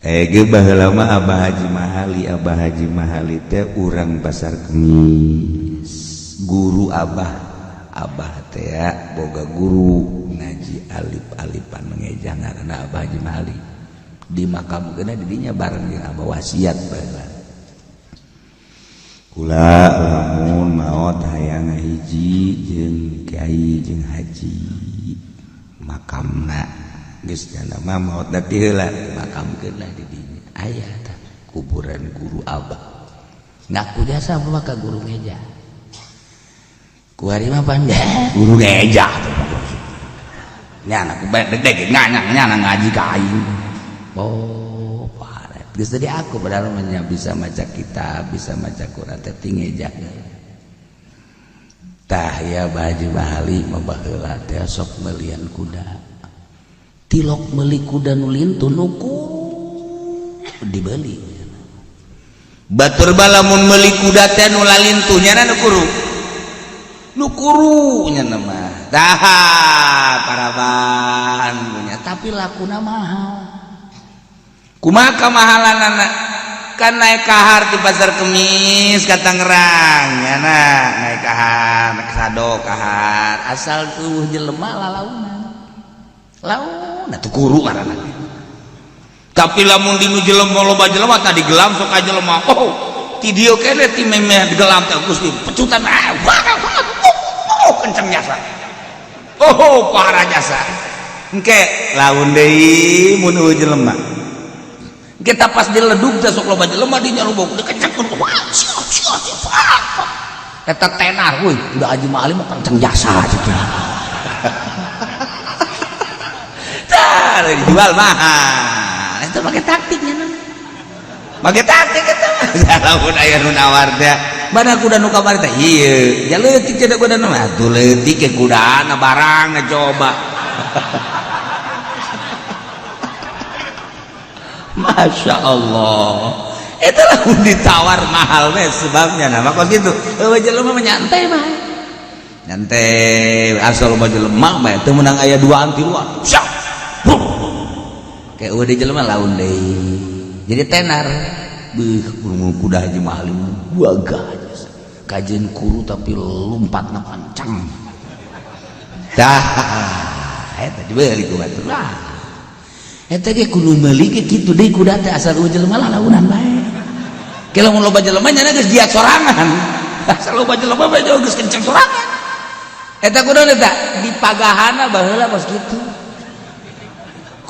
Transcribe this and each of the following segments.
Ge baheula mah Abah Haji Mahali, Abah Haji Mahali teh urang Pasar Kemis, guru Abah. Abah teh boga guru ngaji alif-alifan mengeja ngaranna Abah Haji Mahali. Di makam kena didinya bareng jeung Abah wasiat baheula. Kula lamun maot hayang hiji jeung kiai jeung haji makamna. Geus jana mah maot da ti heula makamkeun lah di dinya. Aya tah kuburan guru Abah. Ngaku jasa mah ka guru ngeja. Kuari mah pan guru ngeja tuh. Nya anak bae deg-deg nyana ngaji ka aing. Oh, paret. Geus tadi aku padahal mah bisa maca kitab, bisa maca Quran teh ngeja. Tah ya Abah Haji Mahali mah baheula teh sok melian kuda. Tilok meuli kuda nu lintu nu dibeli. Batur balamun meuli kuda teh nu lalintuh nya nu kuru. Nu kuru nya mah. Tah paraban nya tapi lakuna mahal. Kumaha kamahalanana? Kan naik kahar di Pasar Kemis ka Tangerang nya na naik kahar, naik sado kahar asal tuh jelema lalaunan. Laun atuh kuru ngaranna. Tapi lamun dinu jelema loba jelema tadi gelam sok aja jelema. Oh, ti dieu kene ti memeh digelam teh Gusti pecutan ah wah, oh, kenceng jasa. Oh, parah jasa. Engke laun deui mun eueuh jelema. Kita pas diledug teh sok loba jelema di nya loba kenceng wah sia sia sia. Eta tenar euy, udah Haji Mahali mah kenceng jasa gitu. Dijual mahal itu pakai taktiknya, pakai taktik itu. Lamun aya nu nawar teh mana kuda nu kamari teh ieu ya leutik cenah kuda nu atuh leutik ke kudana barang coba. Masya Allah itu lamun ditawar mahal teh sebabnya nah maka gitu eueuh jelema mah nyantai mah nyantai asal loba jelema mah teu meunang aya duaan tiluan siap. Kayak udah jelema laun deui. Jadi tenar. Beuh kurung kuda Haji Mahali gagah kajeun kuru tapi lompatna pancang. Tah eta dibeli ku batur. Lah eta ge kudu meuli ge kitu deui kuda teh asal eueuh jelema lah launan bae. Ke lamun loba jelema nya geus giat sorangan. Asal loba jelema bae geus kenceng sorangan. Eta kuda eta dipagahana baheula kos kitu.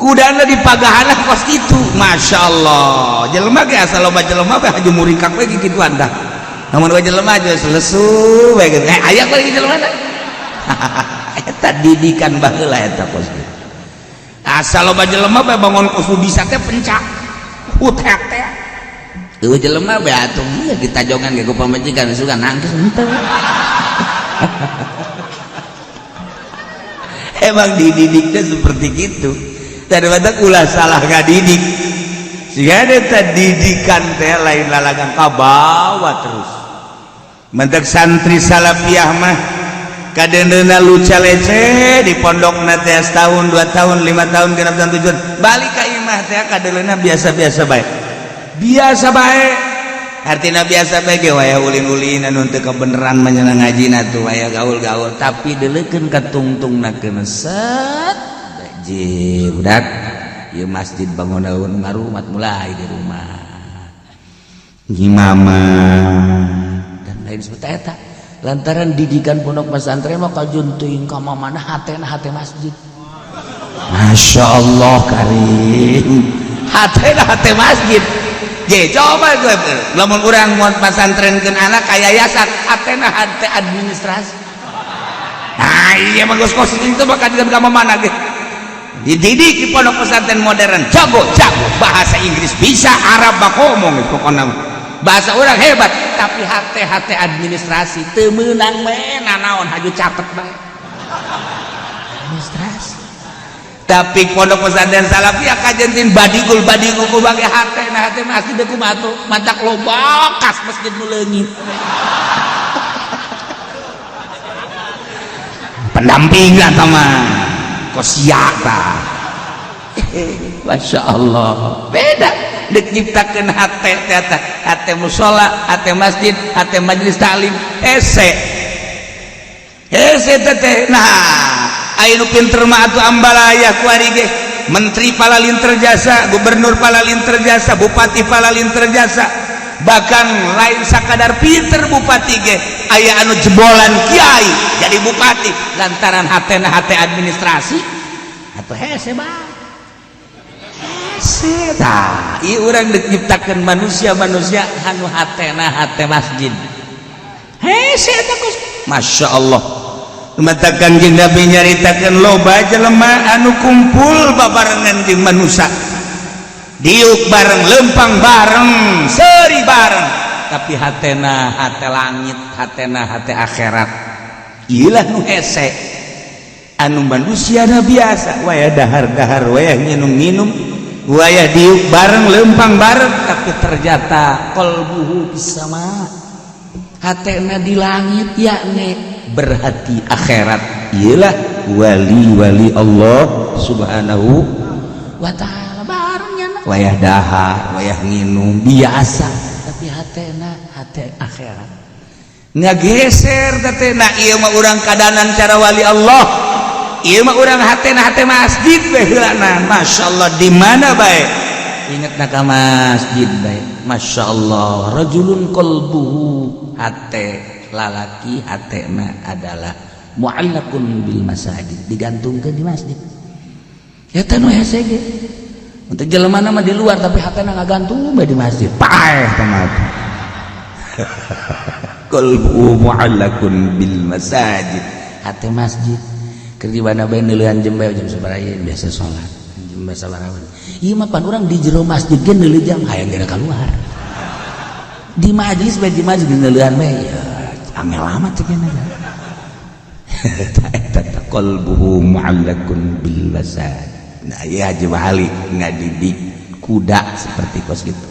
Kudana di pagahana kos kitu. Masya Allah jelema ge asal loba jelema bae haju muringkak we kikituan dah. Namun we jelema aja lesu we gitu. Aya lagi jelema teh. Eta didikan baheula eta kos kitu. Asal loba jelema bae bangun kos bisa teh pencak. Utek teh. Eueuh jelema bae atuh ditajongan ge ku pamajikan suka nangis henteu. Emang dididiknya seperti gitu. Daripada ulah salah ngadidik sehingga ada didikan teh lain lalagan kabawa terus mentek santri salafiyah mah kadendeuna luca lece di pondokna teh setahun 2 tahun 5 tahun 6 tahun 7 balik ka imah teh kadendeuna biasa-biasa bae biasa bae artina biasa bae ge waya ulin-ulin anu teu kabeneran mah nya ngajina tuh waya gaul-gaul tapi deuleukeun ka tungtungna keun set je budak ieu masjid bangun ngarumat mulai di rumah ngimama dan lain seperti eta lantaran didikan pondok pesantren mah kajun teuing ka mana hatena hate masjid. Masya Allah karim hatena hate masjid. Je coba gue lamun urang mun pasantrenkeun anak ka yayasan hatena hate administrasi. Nah iya mah geus kos itu mah kajian ka mana ge dididik di pondok pesantren modern jago-jago bahasa Inggris bisa Arab bak ngomong pokoknya bahasa orang hebat tapi hate-hate administrasi teu meunang we nanaon haju catet bae administrasi. Tapi pondok pesantren salafiyah kajentin badigul badigul ku bagi hate nah hate masjid deui kumaha tuh matak loba kas masjid nu leungit pendampingan sama kos siap ta. Masya Allah, beda. Dek nyiptakeun hate teh, hate musola, hate masjid, hate majelis taklim, hese hese teh. Nah, aya nu pinter mah atuh ambalaya kuari ge, menteri palalinter jasa, gubernur palalinter jasa, bupati palalinter jasa. Bahkan lain sakadar pinter, bupati ge aya anu jebolan kiai jadi bupati lantaran hatena hate administrasi atau hese bah hese. Tah, ieu urang deuk nyiptakeun manusia-manusia anu hatena hate masjid, hese eta. Masya Allah, mata Kanjeng Nabi nyaritakeun loba jelema anu kumpul babarengan jeung manusia, diuk bareng, lempang bareng, seri bareng, tapi hatena hate langit, hatena hate akhirat. Ilah nu hese, anu manusia na biasa, wayah dahar-dahar, wayah minum-minum, wayah diuk bareng, lempang bareng, tapi ternyata qalbuhu sama, hatena di langit, yakni berhati akhirat. Iyalah wali-wali Allah Subhanahu wa Ta'ala. Barengnya wayah dahar, wayah nginum biasa, tapi hatena hate akhirat, ngageser teh. Nah, ieu mah urang kadanan cara wali Allah. Ieu mah urang hatena hate masjid we heulana. Masya Allah, di mana bae inget na ka masjid bae. Masya Allah, rajulun qalbuhu, hate lalaki hatena adalah mu'allaqun bil masajid, digantungkeun di masjid. Eta nu hese ge. Untuk jelema mah di luar, tapi hatena ngagantung bae di masjid, paeh teh mah. Qalbu mu'allaqun bil masajid, hate masjid. Keur di mana bae neuleuhan jam bae, jam sabaraha biasa salat, jam sabaraha. Ieu mah pan urang di jero masjid ge neuleuh jam, hayang geura keluar. Di majelis bae, di masjid neuleuhan bae ya, angel amat cek. Eta qalbuhu mu'allaqun bil masajid. Nah, ya, Haji Mahali ngadidik kuda seperti kos gitu,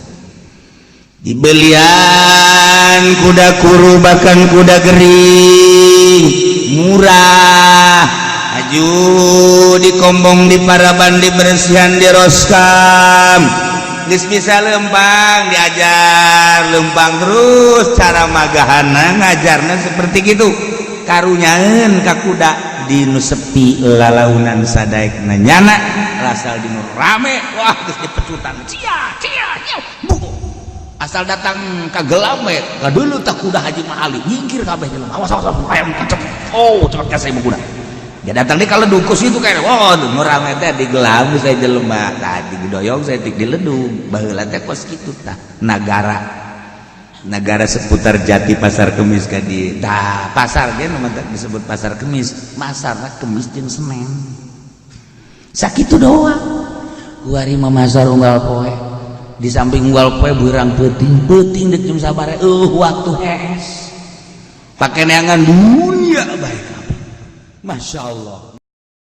dibelian kuda kuru, bahkan kuda gering murah, aju dikombong, di paraban, dibersihan, di roskam. Geus bisa lempang, diajar lempang terus. Cara magahana ngajarna seperti gitu, karunyaeun ka kuda di nu sepi lalaunan sadaekna nyana, asal di nu rame, wah, geus dipecutan, cia cia cia bu. Asal datang ka gelam we ka dulu tak kuda Haji Mahali, nyingkir kabeh jelema. Awas, awas, ayam kecep, oh, cepet saya kuda dia datang di kalau dukus itu kayak, oh, nu rame teh di gelam saya jelema tadi didoyong saya di ledung. Baheula teh kos kitu. Tah, nagara nagara seputar Jati, Pasar Kemis ka di, tah, pasar ge nu disebut Pasar Kemis, masarna Kemis jeung Senin, sakitu doang. Kuari mah masar unggal poe, di samping unggal poe beurang peuting peuting dek jam sabaraha, waktu hees pake neangan dunia bae kabeh. Masya Allah.